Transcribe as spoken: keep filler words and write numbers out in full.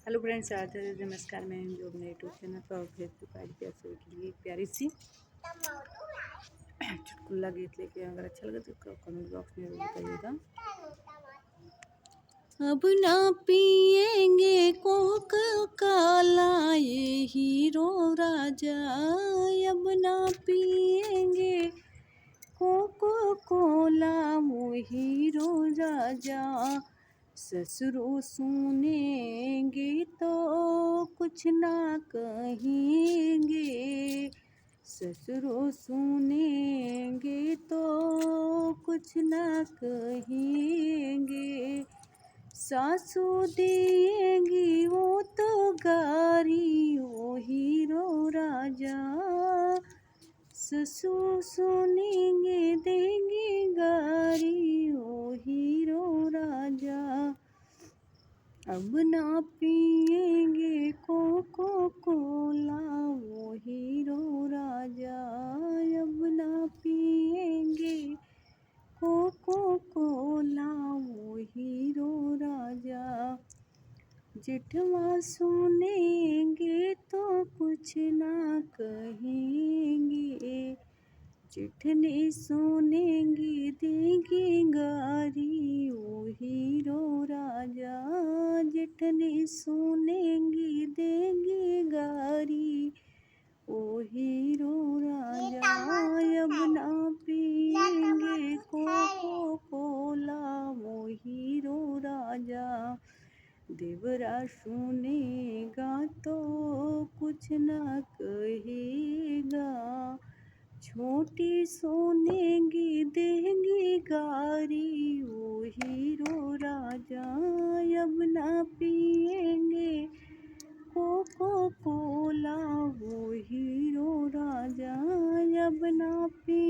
Hello friends, राधे राधे, नमस्कार। मैं हूँ जो अपने YouTube चैनल पर और Facebook आईडी पे आप सभी के लिए एक प्यारी सी चुटकुला गीत लेके, अगर अच्छा लगे तो कमेंट बॉक्स में बताइएगा। अब ना पिएंगे कोका कोला ये हीरो राजा, अब ना पिएंगे कोका कोला वो हीरो राजा। ससुरो सुनेंगे तो कुछ ना कहेंगे, ससुरो सुनेंगे तो कुछ ना कहेंगे। सासू देंगी वो तो गारी, ओ हीरो राजा। ससुर सुनेंगे देंगे गारी, ओ हीरो राजा। अब ना पिएंगे कोका कोला, ओ हीरो राजा। अब ना पिएंगे कोका कोला, ओ हीरो राजा। जेठवा सुनेंगे तो कुछ ना कहेंगे, जेठनी सुनेंगी देंगी गारी, ओ हीरो राजा। जेठनी सुनेंगी देंगी गारी, ओ हीरो राजा। अब ना पिएंगे कोका कोला, ओ हीरो राजा। देवरा सुनेगा तो कुछ ना कहेगा, छोटी सुनेंगी देंगी गारी, ओ हीरो राजा। अब ना पिएंगे कोका कोला, ओ हीरो राजा। अब ना पी